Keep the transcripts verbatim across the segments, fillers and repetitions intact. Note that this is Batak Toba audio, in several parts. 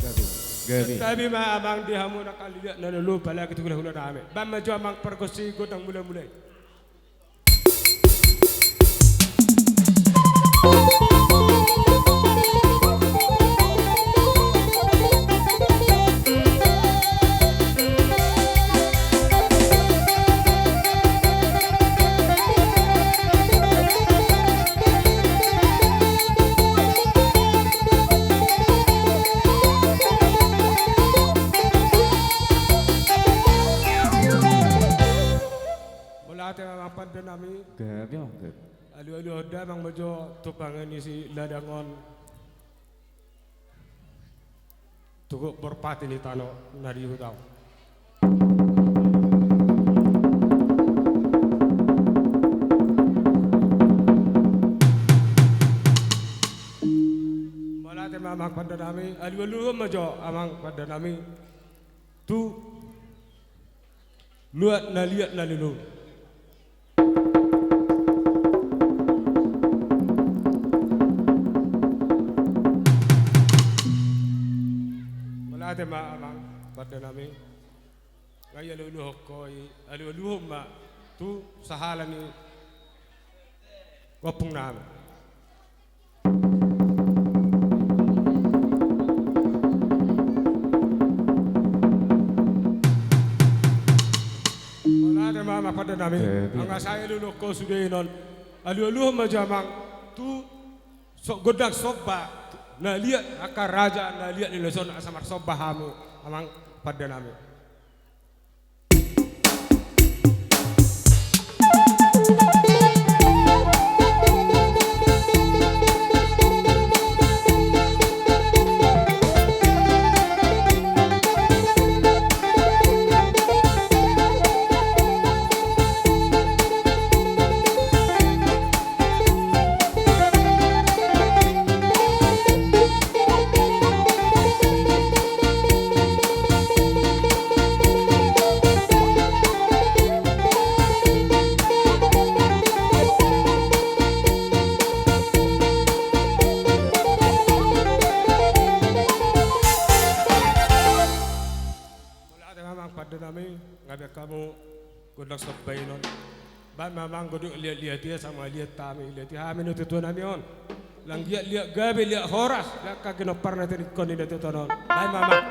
Gabe, gabe. Santabi ma amang di hamu na kaliliat na lolo, apalagi tu hulahula nami. Baen ma jo amang pargonsi gondang mulamula i. Mauliate ma amang pande nami. Gabe, gabe. Alualuhon damang ma jo tu pangan ni si ladang on. Tu gok borpati ni tano na di huta on. Mauliate ma amang pande nami, alualuhon ma jo amang pande nami. Tu luat na liat na lolo. Mauliate ma amang pande nami. Nga i alualuhon ho i, alualuhon ma tu sahala ni ompung nami. Mauliate ma amang pande nami. Nga sai alualuhon ho sude i non. Alualuhon ma jo amang tu so-, gondang somba na liat, angka raja na liat ni lolo on, asa marsomba hamu amang pande nami. Mauliate ma amang pande nami, nga baen hamu gondang somba i non. Baen ma amang godang liatliat i, asa mangaliat hami, liat hami natuatua nami on. Lang liatliat gabe, liat horas, liat angka ginomparna tingkos ni natuatua on. Baen ma amang.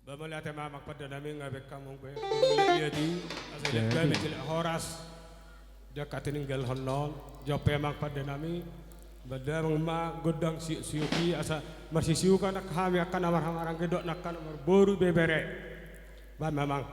Ba mauliate ma amang pande nami, nga be hamu be. Mauliate i, asa dilehon hami, dilehon horas di angka tininggalhon on. Jumpa amang pande nami. Ba damang ma gondang siuk-siuk i, asa marsisiukan hami angka na marhahamaranggi dohot angka na marboru, ibebere. Ba amang.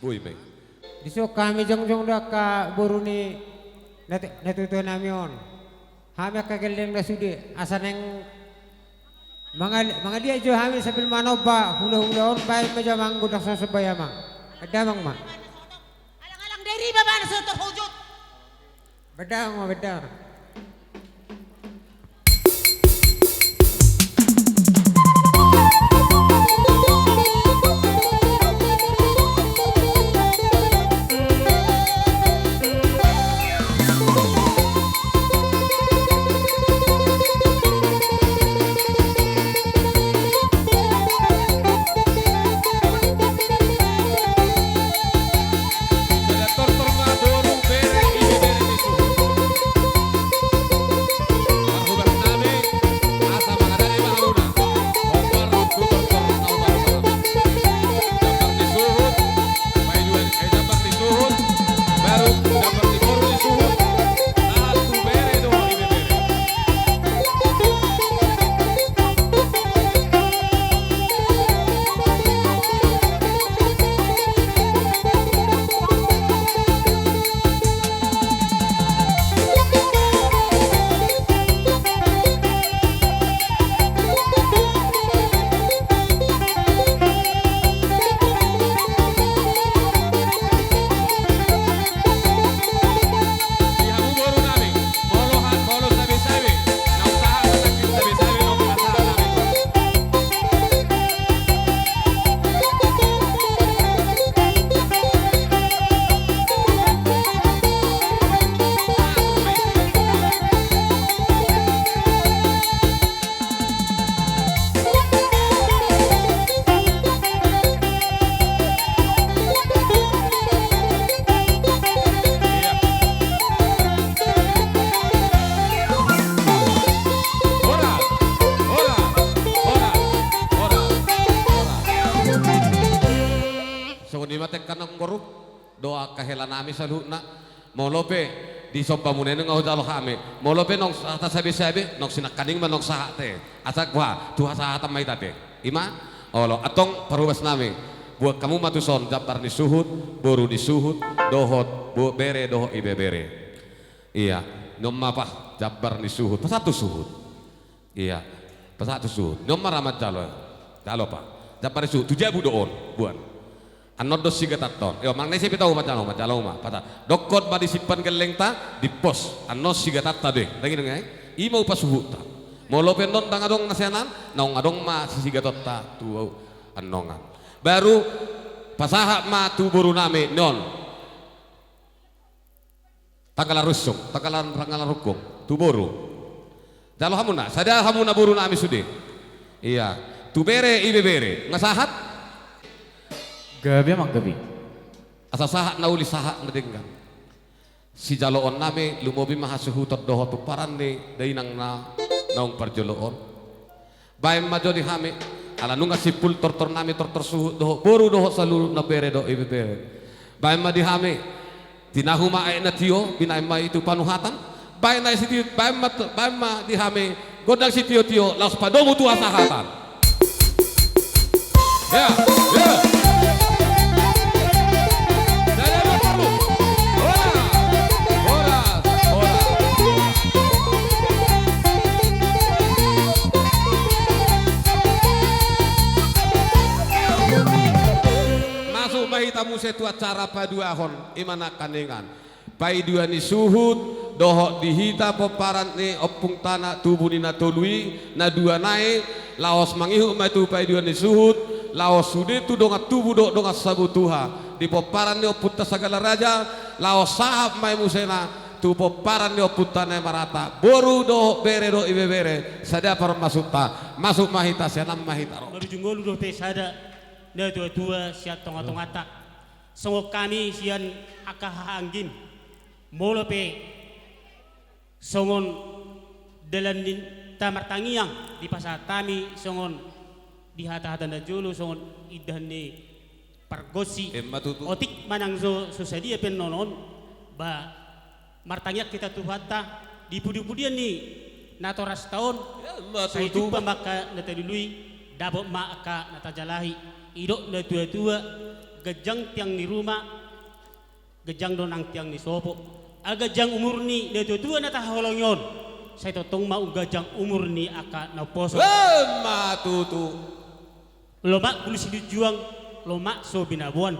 Boi ma i. Dison hami jongjong do angka boru ni natu-, natuatua nami on. Hami angka gelleng na sude, asa naeng mangal-, mangaliat jo hami sambil manomba hulahula on, baen ma jo amang gondang sosombay amang. Baen damang ma. Alang-alang diri baba na so terhujut. Baen damang ma, baen damang. Songon i ma tengka nang boru dohot angka hela nami saluhutna. Molo pe di somba muna i nunga hujalo hami, molo pe naung hata sabe-sabe, naung sinangkaning ma naung sahat te. Asa boha, tu hasahatan ma hita te. I ma, olo, antong parhobas nami. Buat hamu ma tuson jambar ni suhut, boru ni suhut, dohot, bo-, bere, dohot ibebere. Ia, ni on ma pa, jambar ni suhut. Pasahat tu suhut. Ia, pasahat tu suhut. Ni on ma ra manjalo. Jalo pa. Jambar ni suhut. Tu jabu do on, boan. Annon do sigatanta on. Io, manang na ise pe tahu manjalo, manjalo ma. Pasahat. Dokkon ma disimpan gellengta, di pos. Annon sigatanta be. Ndang i nunga i. I ma upa suhuta. Molo pe annon ndang adong na sianan, naung adong ma sisigatonta tu annongan. Baru pasahat ma tu boru nami ni on. Tanggalan rusung, tanggalan, tanggalan rungkung, tu boru. Jalo hamuna, sada hamuna boru nami sude. Ia, tu bere ibebere, nga sahat? Gabe amang gabe. Asa sahat na uli sahat na denggan. Sijaloon nami, lumobi ma hasuhuton dohot pomparan ni dainang na naung parjolo on. Baen ma jo di hami, ala nunga simpul tortor nami tortor suhut dohot boru dohot saluhut na bere dohot ibebere. Baen ma di hami, tinahu ma aek na tio, binaen ma i tu panuhatan. Baen na sitio, baen ma, baen ma di hami, gondang sitiotio, laos padomu tu hasahatan. Ya, ya. Horas, horas, horas. Masuk ma hita muse tu acara paduahon, i ma nangkaningan. Paidua ni suhut, dohot di hita pomparan ni ompung tana tubu ni na tolu i, na dua nai, laos mangihut ma i tu paidua ni suhut, laos sude tu dongan tubu dohot dongan sabutuha, di pomparan ni ompunta Sagala Raja, laos sahat ma i musena, tu pomparan ni ompunta na marata, boru dohot bere dohot ibebere, sada parmasunta, masuk ma hita, sian an ma hita ro. Marujung ngolu dope sada, natuatua, sian tongatonganta. Songon hami sian angka hahaanggim, molo pe songon dalan ni ta martangiang dipasahat hami songon di hatahata na jolo songon indahan ni pargonsi. Emma tutu. Otik manang so, so sadia pe annon on, ba martangiang hita tu Tuhanta, di pudipudian ni natorasta on, emma tutu. Sai jumpa ma angka na talului, dapot ma angka na tajalahi, didok natuatua, Ganjang tiang ni ruma, ganjang do nang tiang ni sopo. Ala ganjang umur ni natuatua na tahaholongi on, sai tongtong ma umganjang umur ni angka na umposo. Emma tutu. Lomak bulus sinunjuang, lomak so binaboan.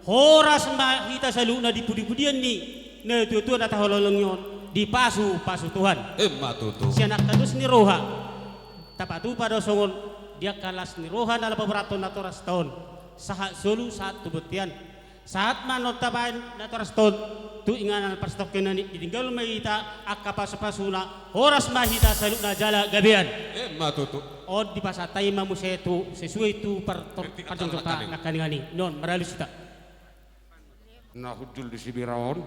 Horas ma hita saluhutna di pudipudian ni natuatua na tahaholongi on, dipasupasu Tuhan. Emma tutu. Sian angka dos ni roha, tapatupa do songon, di angka las ni roha na laho paborathon natorasta on, sahat solu sahat tu bontean. Sahat ma annon tabaen natorasta on tu inganan parsatongkinan i, ditinggalhon ma hita angka pasupasuna, horas ma hita saluhutna jala gabean. Emma tutu. On dipasahat hami ma muse tu sesuai tu par-, parjongjonta nangkaningan i. Non maralus hita. Na hundul di sibira on,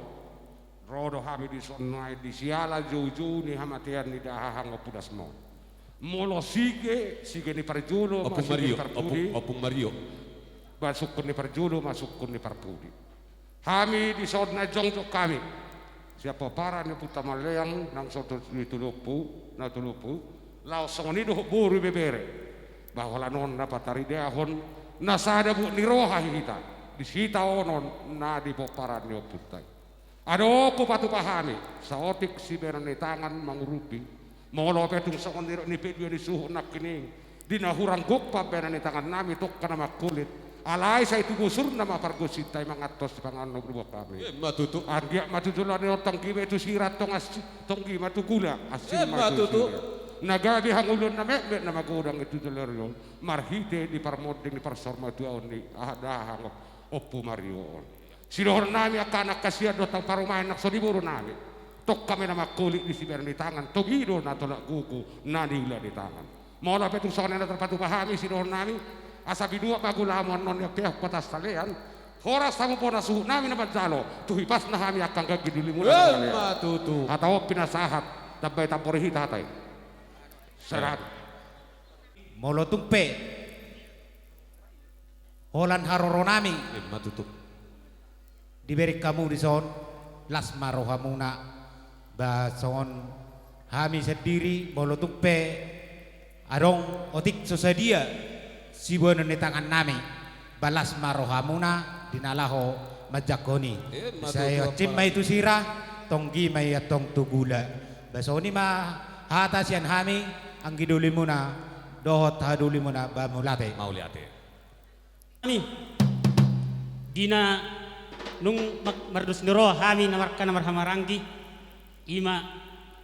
ro do hami dison nuaeng di siala joujou ni hamatean ni dahahang ompunasma on. Molo sige, sige ni parjolo ma sige ni parpudi. Ompung Mario, Ompung, Ompung Mario. Ba sungkun ni parjolo ma sungkun ni parpudi. Hami dison naeng jongjong hami sian pomparan ni ompunta Manleang, nang so tu ni tolu ompu, na tolu ompu, laos songon i dohot boru ibebere. Ba holan on na pataridaon na sada buat ni roha hita di sitaonon na di pomparan ni ompunta i. Adong hupatupa hami saotik sibahenon ni tangan mangurupi. Molo pe tung songon nidok ni paidua ni suhut nangkining, di na hurang gok pambahenan ni tangannami tongka na mangkulit, alai sai tu bosurna ma pargonsinta i mangantos sipanganon na umboan hami. Emma tutu. Anggiat ma tu joloan on tonggi ma i tu sira antong asi, tonggi ma tu gula, asing ma i tu sira. Emma tutu. Na gabe hangoluan na metmet na magodang i tu joloan on, marhite di parmonding ni parsaurmatuaon ni aha, dahahang Ompu Mario on. Sidohononnami angka anak hasian dohot parumaen nang songon i borunami, tongka ma i na mangkulit di sibahenon ni tangan, tonggi do na tolap gogo na niula ni tangan. Molo pe tung songon i na tarpatupa hami sidohononnami, asa binuat ma gulamu annon di angka hukata salean, horas hamu bona suhutnami na manjalo, tu hipasna hami angka ganggi dolimuna. Emma tutu. Hata on pinasahat, tambai tambori hita hata i. Sahat. Molo tung pe holan haroronami. Emma tutu. Dibereng hamu dison, las ma rohamuna. Ba songon hami sandiri, molo tung pe adong otik so sadia sibahenon ni tangannami, ba las ma rohamuna di na laho manjangkon i. Emma tutu. Sai oncim ma i tu sira, tonggi ma i antong tu gula. Ba songon i ma hata sian hami, anggi dolimuna dohot hahadolimuna, ba mauliate. Mauliate. Hami, di na nunga ma-, mardos ni roha hami na marhaha na marhahamaranggi, i ma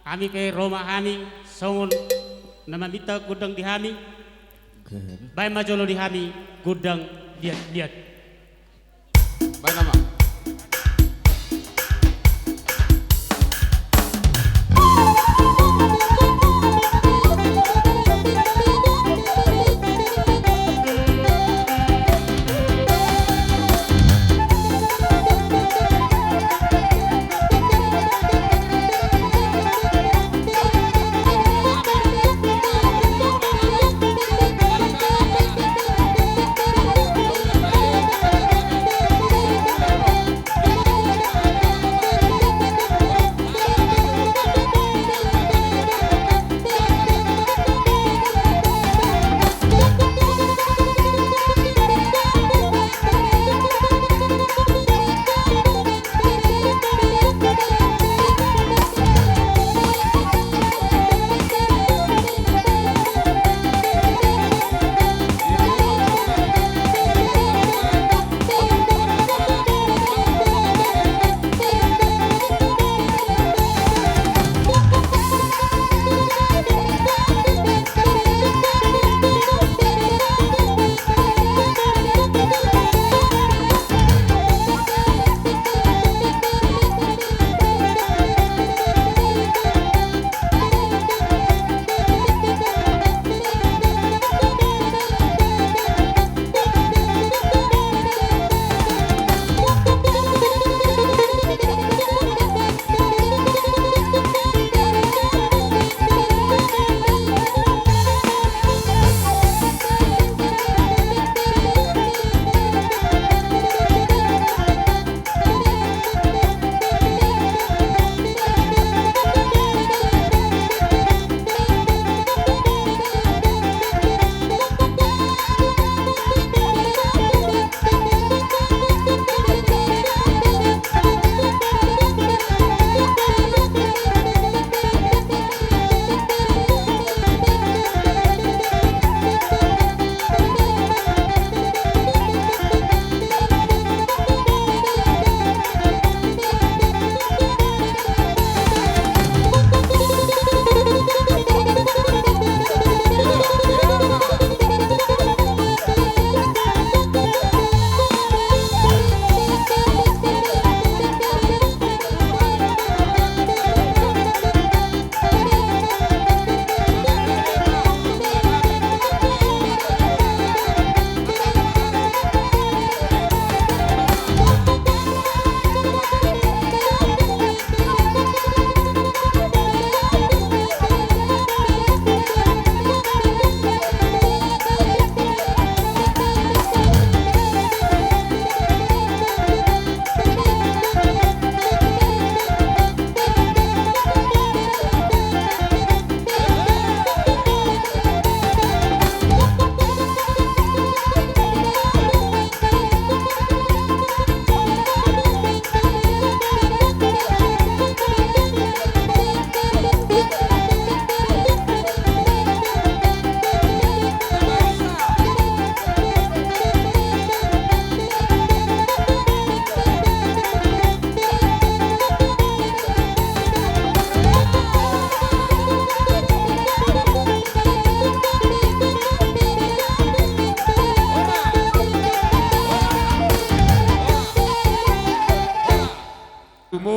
hami pe ro ma hami songon na maminta gondang di hami, baen ma jolo di hami gondang liatliat. Baen nama.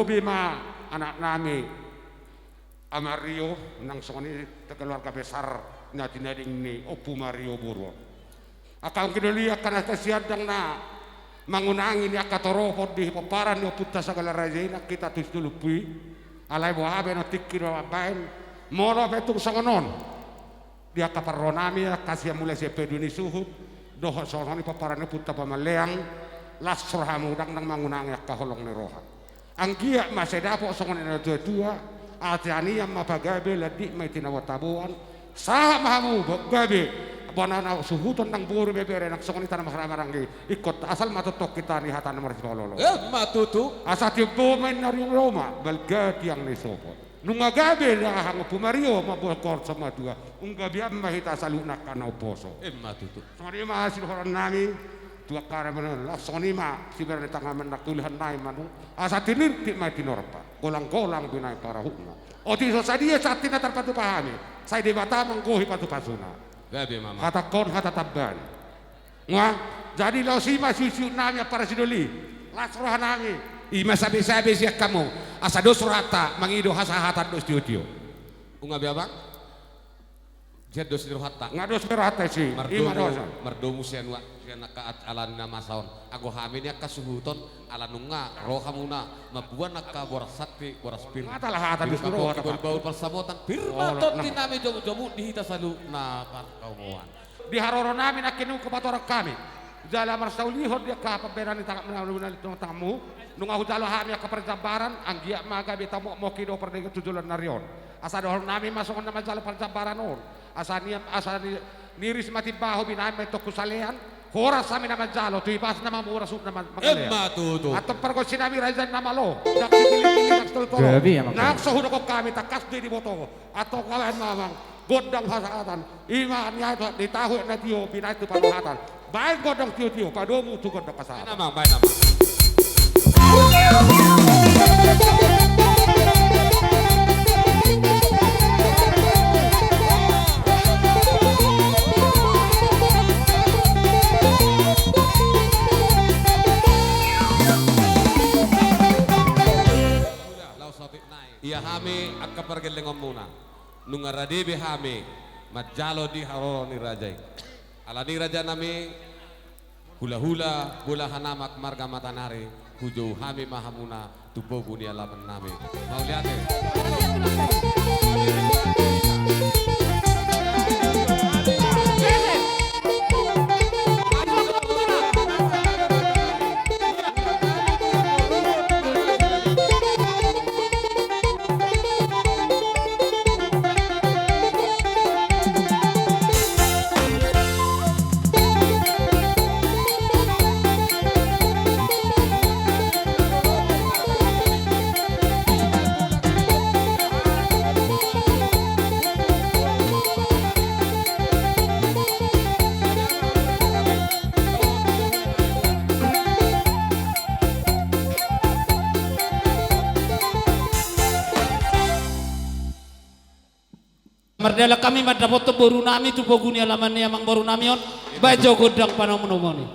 Gabe ma anak nami Ama Rio, nang songon i keluarga besar na tinading ni Ompu Mario boru on. Angka anggi doli, angka na siandang na mangunangi ni angka toropon di pomparan ni ompunta Sagala Raja i, nang hita tu Situlumpu i. Alai boha be, nunga tingki do mambaen, molo pe tung songon on di angka parro nami, angka sian mulai sian Paidua ni Suhut dohot songon i pomparan ni ompunta Pamalleang, las rohamu, ndang nang mangunangi angka holong ni roha. Anggiat ma sai dapot songon i na tua-tua, ate anian ma pagabe, landik ma i tinabo-taboan, sahat ma hamu ba-, gabe, bona na suhuton nang boru, bebere nang songon i tano, marhaha maranggi, ingkon asal ma tongtong hita ni hata na marsipaolo-olo. Emma tutu. Asa timbo ma inna ri Roma, balga tiang ni sopot. Nunga gabe dahahang Ompu Mario, mamboan saur matua, umgabean ma hita saluhutna angka na umposo. Emma tutu. Songon i ma sidohonon nami tu angka na manang, songon i ma sibereng ni tangan, manang tulihan nai manung, asa tinirtik ma i tinorpa, golang-golang binahen parahutna. Otik so sadia sahat na tarpatupa hami, sai Debata ma anggo i patupasuna. Gabe ma. Hatangkon hata tamban. Nga, jadi laos i ma siusiut nami, ampara sidoli, las roha nami. I ma sabe-sabe sian hamu, asa dos rohanta mangido hasahatan dohot tio-tio. Nunga be, Abang? Sian dos ni rohanta. Nga dos be rohanta i si. Mardomu, i ma dos. Mardomu sian ua-, sian angka at-, ala ni na masa on. Anggo hami ni angka suhuton, ala nunga ro hamuna mamboan angka boras santi, boras pir. Mata lah hata pir, dos ni mamboan rohanta, pir baul parsamotan, pir ma tondi nami, jomu-jomu di hita saluhutna parkaummuan. Di haroro nami nangkin nunga patorang hami jala marsaulihon di angka pambahenan ni tangan, na, na, na, tanganmu. Nunga hujalo hami angka parjambaran, anggiat ma gabe tamokmok i do pardenggan tu joloan ni ari on. Asa dohonon nami ma songon na manjalo parjambaran on. Asa ni, asa ni, niris ma timbaho, binahen ma i tongku salean. Horas hami na manjalo, tu ibas na mamora suhut na ma-, mangalean. Emma tutu. Antong pargonsi nami raja na malo, ndang sipilih-pilih, ndang sitolotolo. Gabe, Amang. Nang so hudok hami, tangkas do i diboto. Antong baen ma, Amang, gondang hasahatan. I ma nian, nitahu na tio, binahen tu parrohatan. Baen gondang tio-tio, padomu tu gondang hasahatan. Baen, Amang, baen, Amang. Ia hami angka pargellengonmuna. Nunga rade be hami manjalo di haroro ni raja i. Ala ni i, raja nami, hula-hula, bolahan amak marga Matanari, hujou hami ma hamuna tu pogu ni alaman nami. Mauliate. Mardalan hami mandapothon boru nami tu pogu ni alaman ni amang boru nami on. Baen jo gondang panomunomuon i.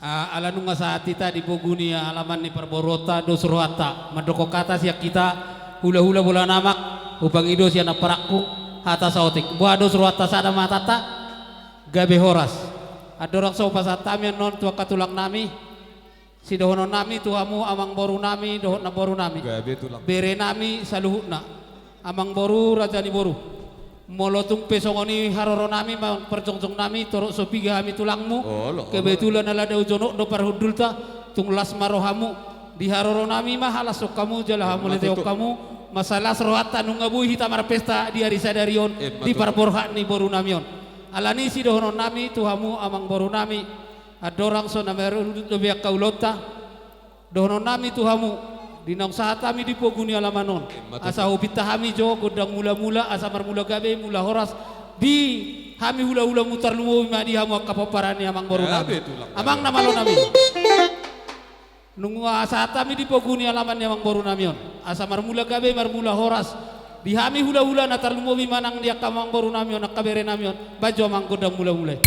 Ah, ala nunga sahat hita di pogu ni alaman ni parboruonta, dos rohanta mandokkon hata sian hita, hulahula, bolahan amak, hupangido sian amparangku hata saotik. Boha, dos rohanta, sada ma hatanta? Gabe horas. Andorang so hupasahat hami annon tu angka tulang nami, sidohonon nami tu hamu amang boru nami dohot namboru nami, gabe tulang, bere nami saluhutna, amang boru, raja ni boru, Molo tung pe songon i haroronami, amang parjongjong nami, torop so piga hami tulangmu. Olo, olo. Kebetulan ala dao jonok do parhundulta, tung las ma rohamu. Di haroronami ma halashon hamu jala hamuliatehon hamu. Emma tutu. Mansai las rohanta nunga boi hita marpesta di ari sadari on, emma tutu, di parborhat ni borunami on. Alani i sidohononnami tu hamu amang borunami, andorang so na marudut dope angka ulaonta, dohononnami tu hamu, di naung sahat hami di pogu ni alaman on, emma tutu, asa hupinta hami jo gondang mulamula, asa marmula gabe, mula horas di hami hulahulamu, tarlumobi ma di hamu angka pomparan ni amang borunami. Gabe tulang. Amang na malonami. Nunga sahat hami di pogu ni alaman ni amang borunami on, asa marmula gabe, marmula horas di hami hulahulana, tarlumobi ma nang di angka amang borunami on, angka berenami on. Baen jo amang gondang mulamula i.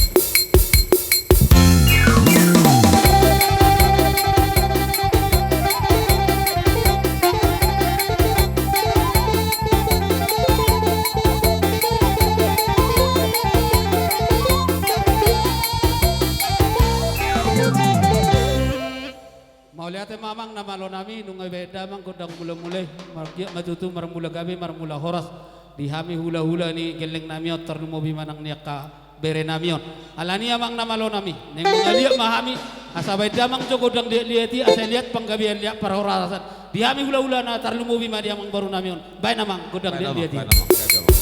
Mauliate ma amang na malonami, nunga dibaen damang gondang mulamula i, margiat ma tutu marmula gabe, marmula horas di hami hulahula ni gellengnami on, tarlumobi ma nang di angka berenami on. Alani i amang na malonami, naeng mangaliat ma hami, asa baen damang jo gondang liatliat i, asa liat panggabean, liat parhorasan di hami hulahulana, tarlumobi ma di amang borunami on. Baen amang gondang liatliat i. Baen amang, baen amang, baen amang.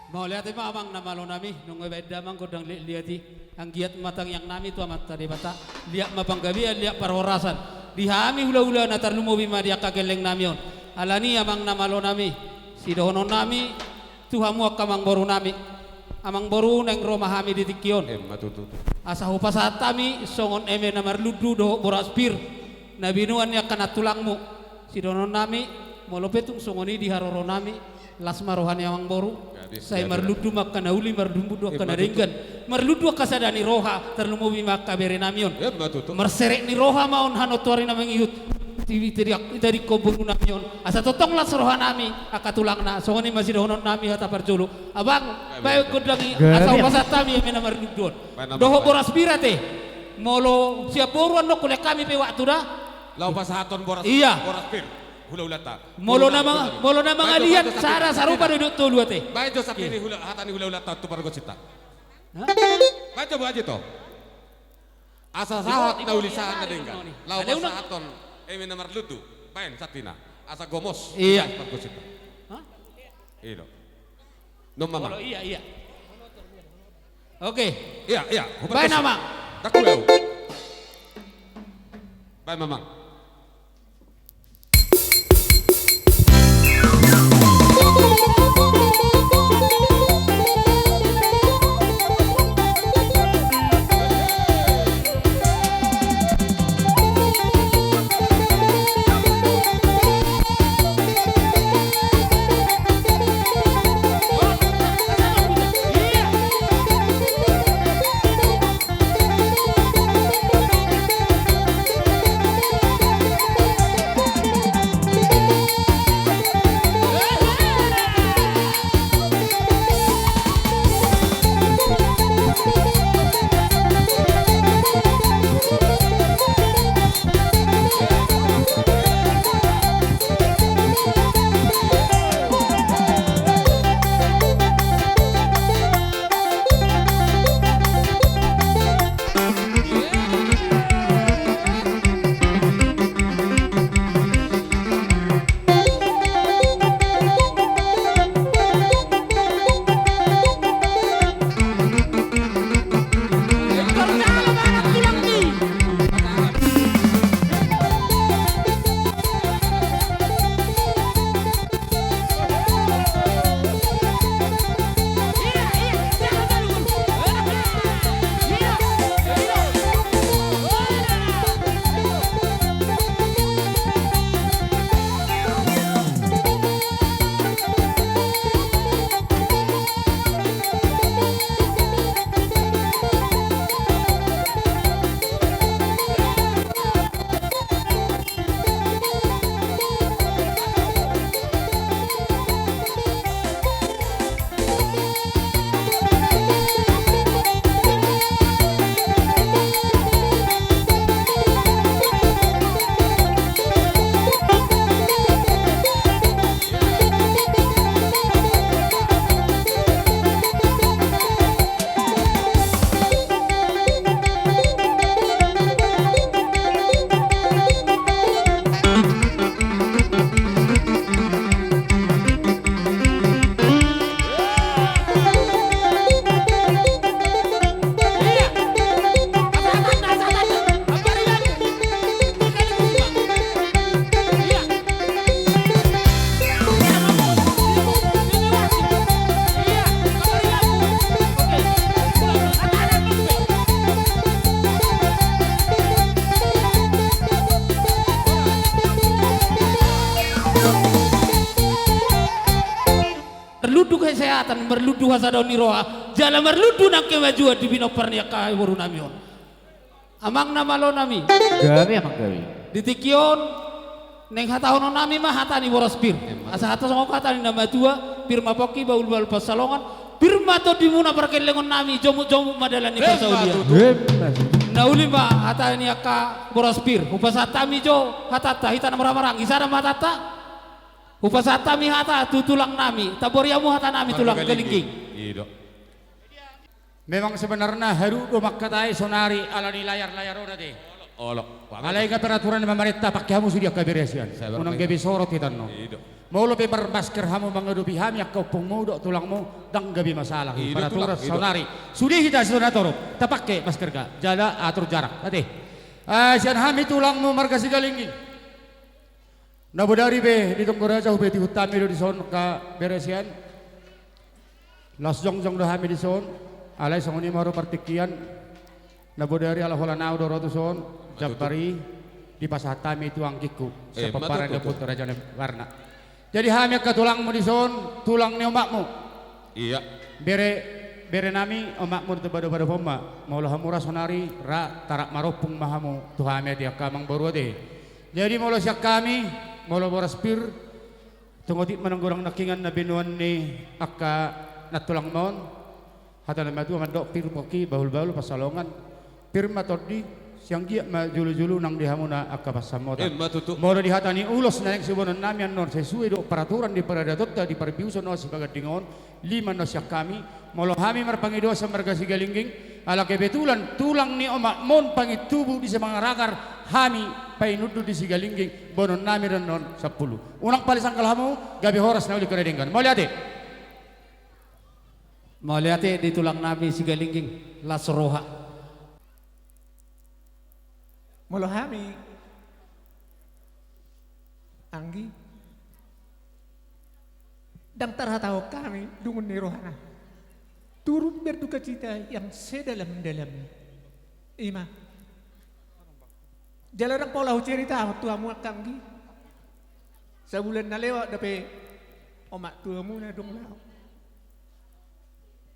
Mauliate ma amang na malonami, nunga dibaen damang gondang liatliat i. Anggiat ma tangiangnami tu Amanta Debata, liat ma panggabean, liat parhorasan di hami hulahulana, tarlumobi ma di angka gellengnami on. Alani i amang na malonami, sidohononnami tu hamu angka amang borunami. Amang boru, naeng ro ma hami di tingki on. Emma tutu. Asa hupasahat hami songon eme na marlundu dohot boras pir na binoan ni angka nantulangmu. Sidohononnami, molo pe tung songon i di haroronami, las ma roha ni amang boru. Gabe, gabe. Sai marlundu ma angka na uli, marlundu angka na denggan. Emma tutu. Marlundu angka sada ni roha, tarlumobi ma angka berenami on. Emma tutu. Marserep ni roha ma on hanon tu ari na mangihut. Ti-, ti-, ita di, ita di kobonunami on. Asa tongtong las rohanami, angka tulangna. Songon i ma sidohononnami hata parjolo. Abang, gabe, baen gondang i, gabe, asa hupasahat hami eme na marlundu on. Baen, abang, baen. Dohot boras pir ate. Molo sian boru annon, hulehon hami pe waktu da. Laho pasahathon boras, iya, boras pir hulahulanta. Molo na ma-, molo na mangaliat sada sarupa do didok tolu ate. Baen jo santini hula-, hata ni hulahulanta tu pargonsinta. Hah? Baen jo, baen jo to. Asa sahat na uli, sahat na denggan. Laho pasahathon eme na marlundu. Baen santina. Asa gomos. Iya. Pargonsinta. Hah? Iya do. Nunga ma. Olo, iya, iya. Oke. Iya, iya. Baen amang. Baen amang. Marlundu hasadaon ni roha jala marlundu nang kemajuan di pinompar ni angka boru nami on. Amang na malo nami. Gabe, amang, gabe. Di tingki on naeng hatahonon nami ma hata ni boras pir. Asa hata songon hata ni na matua: Pir ma pongki, bahulbahul pansalongan, pir ma tondimuna pargellengon nami, jomukjomuk ma dalan ni parsaulian. Na uli ma hata ni angka boras pir. Hupasahat hami jo hatanta, hita na marhahamaranggi, sada ma hatanta. Hupasahat hami hata tu tulang nami, tambori hamu hata nami, tulang Galingging. Memang sebenarna haru do mangkatai sonari ala ni layar-layar on ate. Olo. Alai nga peraturan ni pamarenta, pake hamu sude angka bere sian. Unang gabe sorot hita annon. Molo pe marmasker hamu mangadopi hami angka ompungmu dohot tulangmu, ndang gabe masalah. Peraturan sonari. Sude hita sian na torop tapake masker ka jala atur jarak ate. Ah, sian hami tulangmu marga Sigalingging. Na bodari pe di Tonggo Raja hupetihon hami do dison angka bere sian. Las jongjong do hami dison. Alai songon i ma ro partingkian. Na bodari ala holan ahu do ro tuson. Jampar i dipasahat hami tu anggingku, sian pomparan ni ompu Raja Nababan. Jadi hami angka tulangmu dison, tulang ni omakmu. Bere, bere nami, omakmu, tu pado-pado poma. Molo hamu ra sonari, ra tarap marompung ma hamu tu hami ate angka amangboru ate. Jadi molo sian hami, molo boras pir, tung otik ma nang godang nangkiningan na binoan ni angka nantulangmuna on. Hata na matua mandok: Pir ma pongki, bahulbahul pansalongan, pir ma tondi, sai anggiat ma jolojolo nang di hamuna angka pansamotan. Molo di hata ni ulos na naeng siboanon nami annon, sesuai dohot peraturan di paradatonta di parbiusan on, sipagandingon, lima annon sian hami. Molo hami marpangidoan sian marga Sigalingging, ala kebetulan tulang ni omakmu on pangintubu di Simangaragar, hami painundu di Sigalingging, boanon nami do annon sampulu. Unang palisangkal hamu, gabe horas na uli hudenggan. Mauliate. Mauliate di tulang nami Sigalingging, las roha. Molo hami, anggi, ndang tarhatahon hami dungon ni rohana. Turut berduka cita yang sedalam-dalamnya. Ima. Jala ndang pola huceritahon tu hamu angka anggi. Sabulan na lewat dope omak tuamuna dung laho.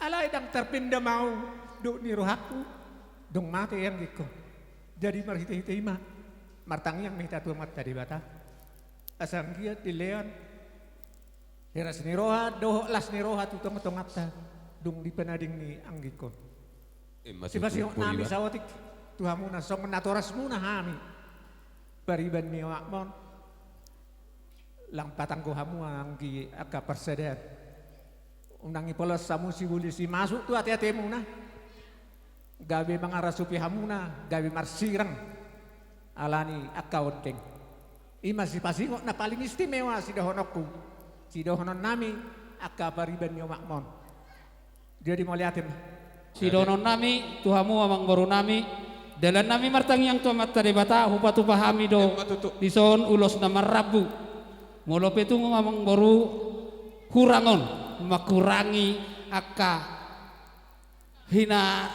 Alai ndang tarpendam ahu dohot ni rohangku dung mate anggingku. Jadi marhite-hite i ma martangiang ma hita tu Amanta Debata. Asa anggiat dilehon heras ni roha dohot las ni roha tu tonga-tonganta dung di panading ni anggingku. Sipasingot nami saotik tu hamuna songon natorasmuna hami pariban ni omakmu on. Lang patanggo hamu anggi angka parsadaan. Unang dipolos hamu sibolis i masuk tu ate-atemuna. Gabe mangarasupi hamuna, gabe marsirang ala ni angka ondeng. Ima sipasingot na paling istimewa sidohononku, sidohonon nami angka pariban ni omakmu on. Jadi mauliate ma. Sidohonon nami tu hamu amangboru nami, dalan nami martangiang tu Amanta Debata, hupatupa hami do dison ulos na marrambu. Molo pe tung amangboru hurang on, mangkurangi angka hina,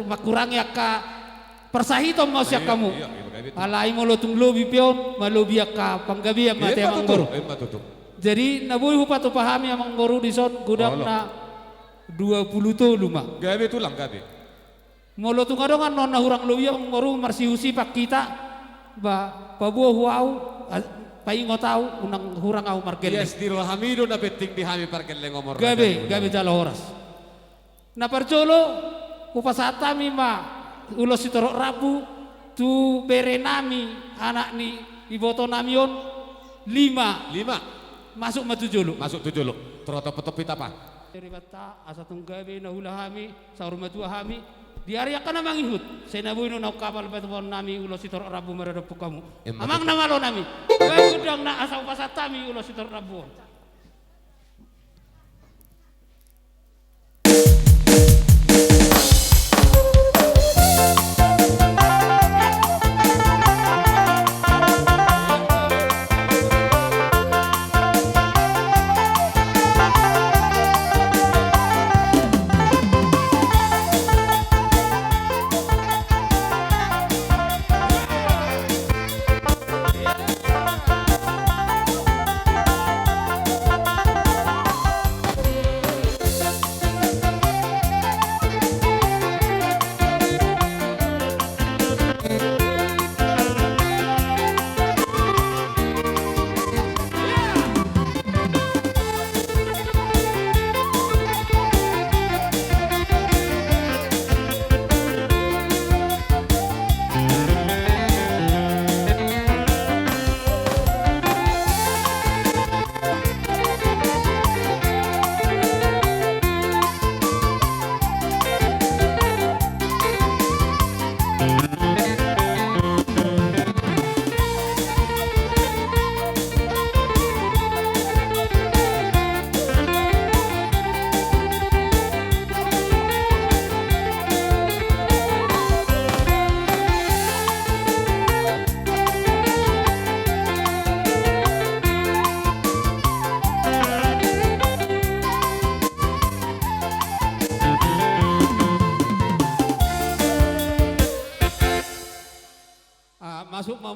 mangkurangi angka parsahiton ma sian hamu. Alai molo tung lobi pe on, malobi angka panggabean ma ate amangboru. Jadi na boi hupatupa hami amangboru dison godang na dua pulu tolu ma. Gabe tulang, gabe. Molo tung adong annon na hurang lobi amangboru, marsihusipan hita, ba paboa hu ahu, paingot ahu, unang hurang ahu margelleng. Ias di roha hami do na penting di hami pargelleng on. Gabe, gabe jala horas. Na parjolo, hupasahat hami ma ulos sitorop rambu tu bere nami, anak ni iboto nami on, lima. Lima. Masuk ma tu jolo. Masuk tu jolo. Toro topot-topot hita pa. Dari banta, asa tung gabe na hula hami, saur matua hami. Di ari angka na mangihut, sai na boi do na ungkap patupaon nami ulos sitorop rambu maradophon hamu. Amang na malo nami. Baen gondang na asa hupasahat hami ulos sitorop rambu on.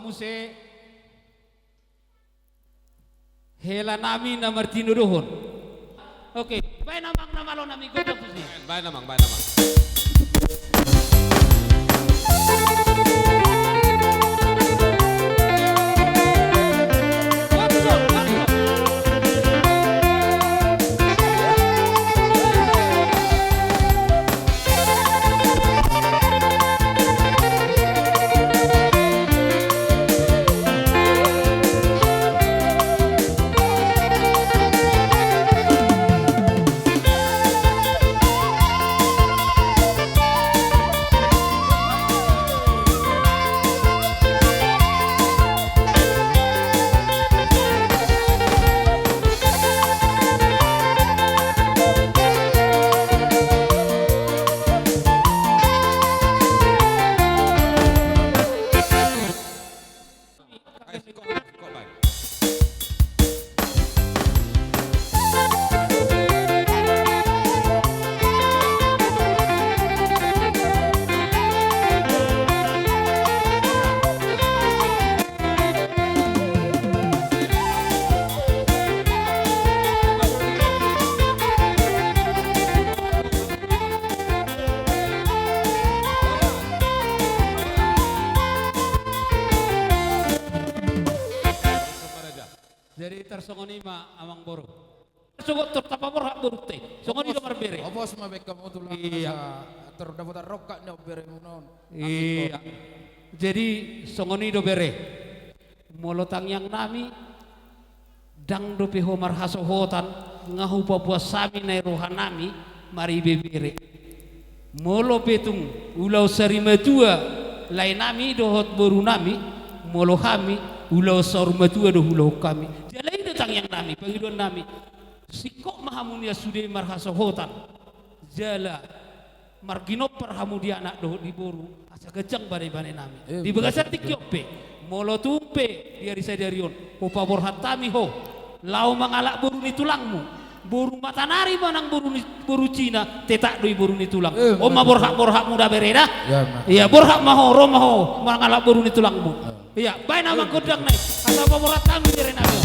muse hela nami na martinodohon. Oke, baen amang na malo nami, gondang tusi. Baen amang, baen amang. Jadi tarsongon i ma amang boru. Sogot tor tapaborhat borunta i. Songon i do marbere. Hopos ma baen hamu tulang. Iya. Asa tor dapotan rongkap ni beremuna on. Iya. Jadi songon i do bere. Molo tangiang nami, ndang dope ho marhasohotan, nga hupaboas hami nai roha nami, maribebere. Molo pe tung ulaon sarimatua lae nami dohot boru nami, molo hami ulaon saur matua do huulahon hami. Jala i do tangiang nami, pangidoan nami. Singkop ma hamu nian sude marhasohotan. Jala marginompar hamu di anak dohot di boru, asa ganjang bane-bane nami. Eh, di bagasan tingki on pe, molo tung pe di ari sadari on, hupaborhat hami ho, laho mangalap boru ni tulangmu. Boru matanari manang boru ni, boru Cina, tetap do i boru ni tulang. Eh, on ma borhat-borhatmu da bere da. Iya, borhat ma ho, ro ma ho mangalap boru ni tulangmu. Iya, baen amang gondang nai. Asa paborhat hami bere nami.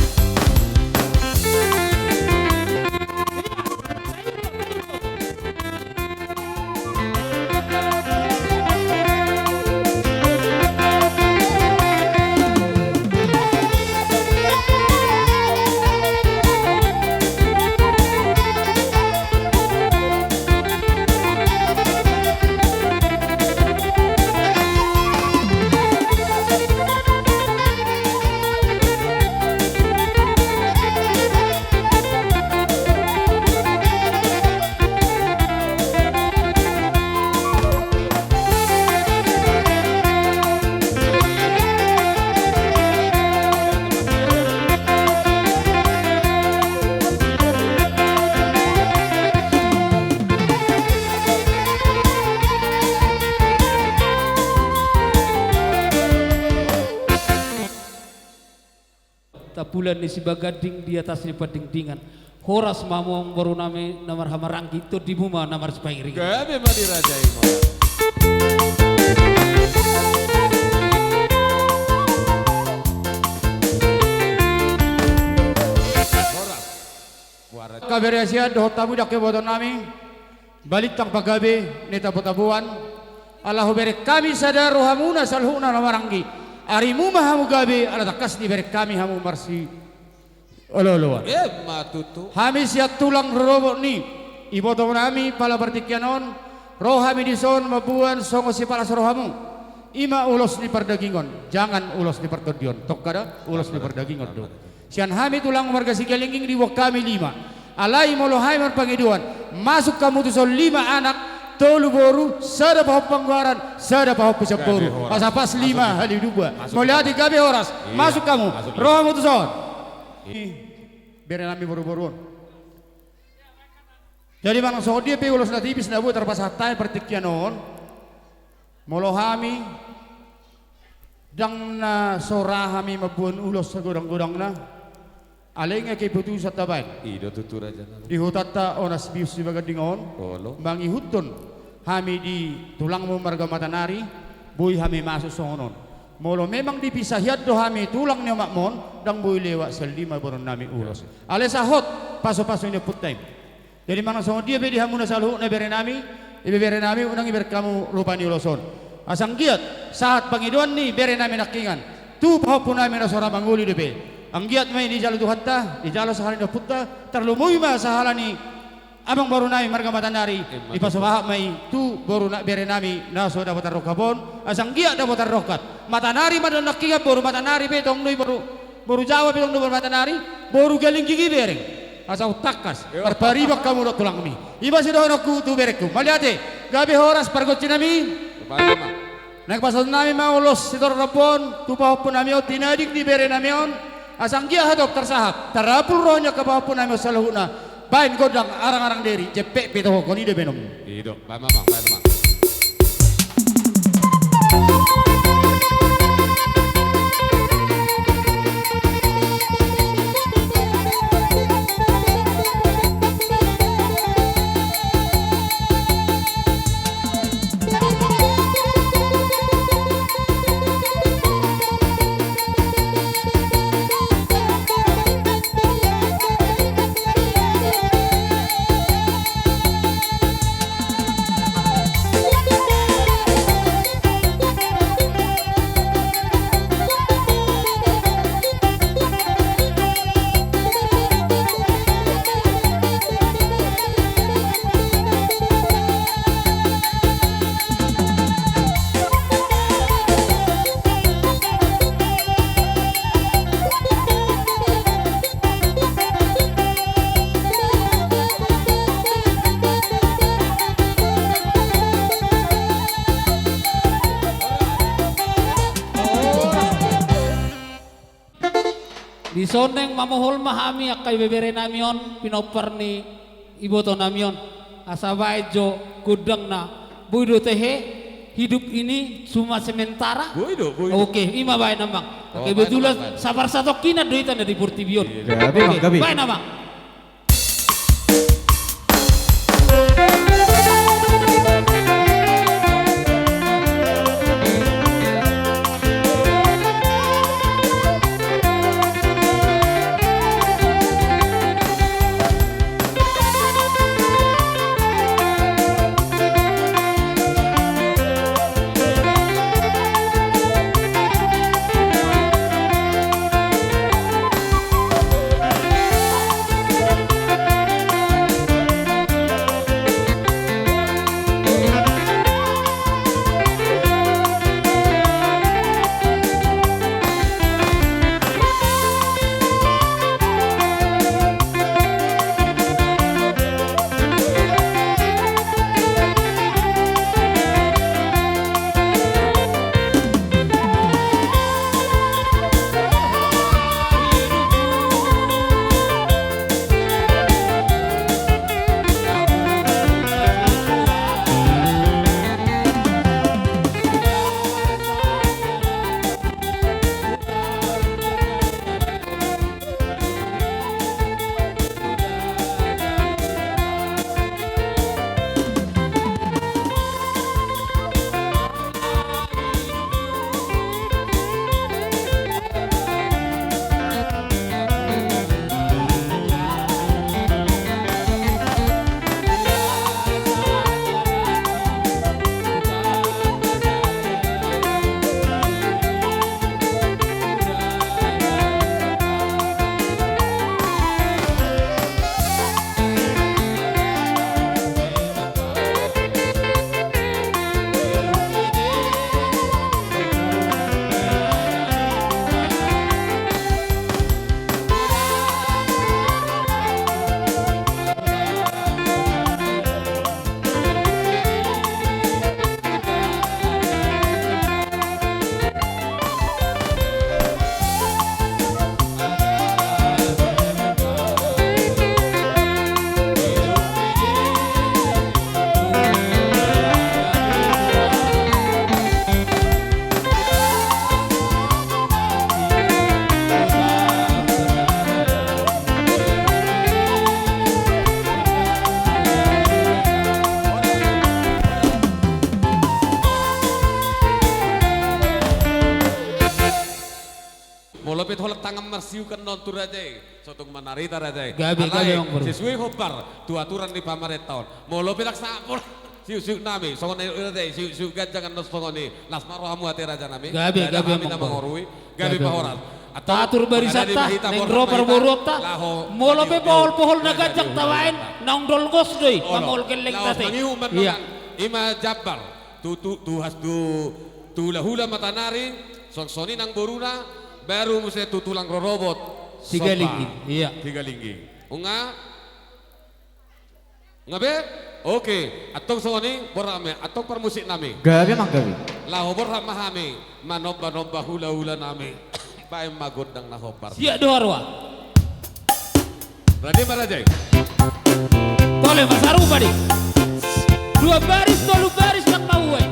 Tampulan ni Sibaganding di atas ni Pandingdingan. Horas ma hamu amang boru nami na marhahamaranggi, tondimu ma na marsipairingan. Gabe ma di raja i ma. Horas. Muara. Gabe ma di raja i dohot hamu dang iboto nami. Balintang pagabe ni tabo-taboan, ala hubereng hami sada rohamuna saluhutna na maranggi. Arimu ma hamu gabe, ala tangkas dibereng hami hamu marsiolooloan. Emma tutu. Hami sian tulang rorobot ni iboto nami pala partingkian on, ro hami dison mamboan songon sipalas rohamu. I ma ulos ni pardagingon, jangan ulos ni partondion. Tongka da, ulos ni pardagingon do. Sian hami tulang marga Sigalingging diboan hami lima. Alai molo hami marpangidoan, masuk hamu tuson lima anak, tolu boru, sada pahompu anggaran, sada pahompu siamboru. Asa pas lima hali dua. Mauliate, gabe, horas. Masuk hamu. Ro hamu tuson. Bere nami boru-boru on. Jadi manang songon dia pe ulos na tipis na boi tarpasahat hami partingkian on. Molo hami ndang na so ra hami mamboan ulos sagodang-godangna, alai nga keputusan tabaen. I do tutu raja nami. Di hutanta Onas Bius Sibaganding on, mangihuthon hami di tulangmu marga Matanari, boi hami masuk songon on. Molo memang dipisahian do hami tulang ni omakmon, ndang boi lewat sian lima borunami ulos. Alai sahot pasu-pasu ni ompunta i. Jadi manang songon dia pe di hamuna saluhutna berenami, ibeberenami, unang ibereng hamu rupa ni ulos on. Asa anggiat sahat pangidoan ni berenami nangkingan tu pahompunami na so ra mangoli dope. Anggiat ma i dijalo Tuhanta, dijalo sahala ni ompunta, tarlumobi ma sahala ni amangborunami marga Matanari. Dipasahat ma i tu boru na berenami na so dapotan rongkap on, asa anggiat dapotan rongkap. Matanari ma do nangkingan, boru Matanari pe tong do i, boru, boru Jawa pe tong do boru Matanari, boru Galingging i bereng. Asa umtangkas, marpariban hamu dohot tulangmi. I ma sidohononku tu berengku. Mauliate, gabe horas pargonsinami. Naeng pasahatonnami ma ulos sitorop on tu pahompunami on, tinading ni berenami on, asa anggiat hatop tarsahap, tarapul roha ni angka pahompunami on saluhutna. Baen gondang arang-arang deri, jempek pe tohokhon, i do baenonmu. I do, baen ma, baen ma. Dison naeng mamohol ma hami angka ibeberenami on, pinompar ni ibotonami on, asa baen jo gondangna. Boi do tehe, hidup ini cuma sementara. Boi do, boi do. Oke, i ma baen amang. Oh, kebetulan baen, baen, baen. Sabar satongkinan do hita na di portibi on. Iya. Gabe, oke, amang, gabe. Baen amang. Molo pe holan tangan marsiuk annon tu raja i, so tung manarita raja i. Gabe, gabe, alai, Amang Boru. Sesuai hombar tu aturan ni pamarenta on. Molo pe ndang sahat pola siuksiuk nami, songon i raja i, siuksiuk ganjang annon songon i. Las ma rohamu ate raja nami. Gabe, gabe, Amang Boru. Gabe, gabe, Amang Boru. Gabe, gabe, Amang Boru. Atur barisanta, naeng ro parboruonta. Molo pe pohol-pohol na ganjang tabaen, naung dolgos do i, olo, mamol gelleng tate. Laos mangihut ma annon. Iya. Ima jambar. Tu, tu, tu has, tu, tu hula-hula Matanari, songon i nang boruna, baru muse tu tulang rorobot. Sigalingging, Somba. Iya. Sigalingging. Unga? Unga be? Oke, antong songon i, borhat ma, antong parmusik nami. Gabe, Amang, gabe. Laho borhat ma hami, manomba-nomba hula-hula nami. Baen ma gondang na hombar. Siap do haroa. Rade ma raja i. Tole ma sarupa di. Dua baris, tolu baris, nang maua i.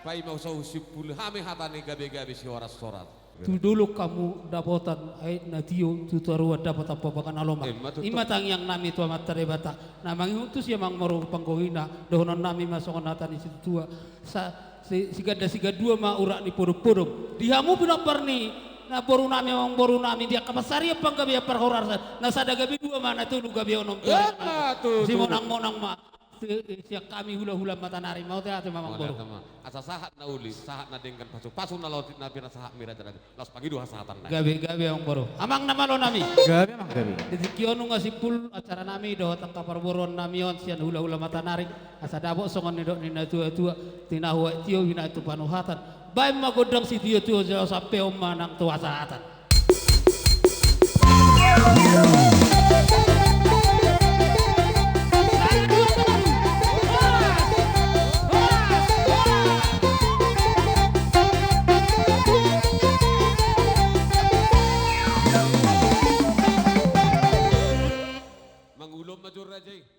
Paima so husimpuli hami hata ni gabe-gabe sihoras-horas. Tu dolok hamu dapotan aek na tio, tu toruan dapotan papaga na lomak. Ima tutu. Ima tangiang nami tu Amanta Debata. Na mangihut tusi Amang Boru panggohina, dohonon nami ma songon hata ni situatua. Sa, si, siganda sigandua ma urat ni podom-podom. Di hamu pinomparni, na boru nami, Amang Boru nami, di angka pansarian panggabean parhorasan, na sada gabe dua ma, na tolu gabe onom. Ima tutu. Simonang-monang ma. Sian hami hulahula Matanari, mauliate ma amangboru. Asa sahat na uli, sahat na denggan, pasupasu na loas, na pinasahatmi raja-raja. Laos pangido hasahatan nai. Gabe, gabe amangboru. Amang na malo nami. Gabe amang, gabe. Di tingki on nunga simpul acara nami dohot angka parboruon nami on sian hulahula Matanari. Asa dapot songon nidok ni na tuatua, tinahu aek tio binahen tu panuhatan. Baen ma gondang sitio-tio jala sampe on ma nang tu hasahatan. Mangulon ma jo raja i.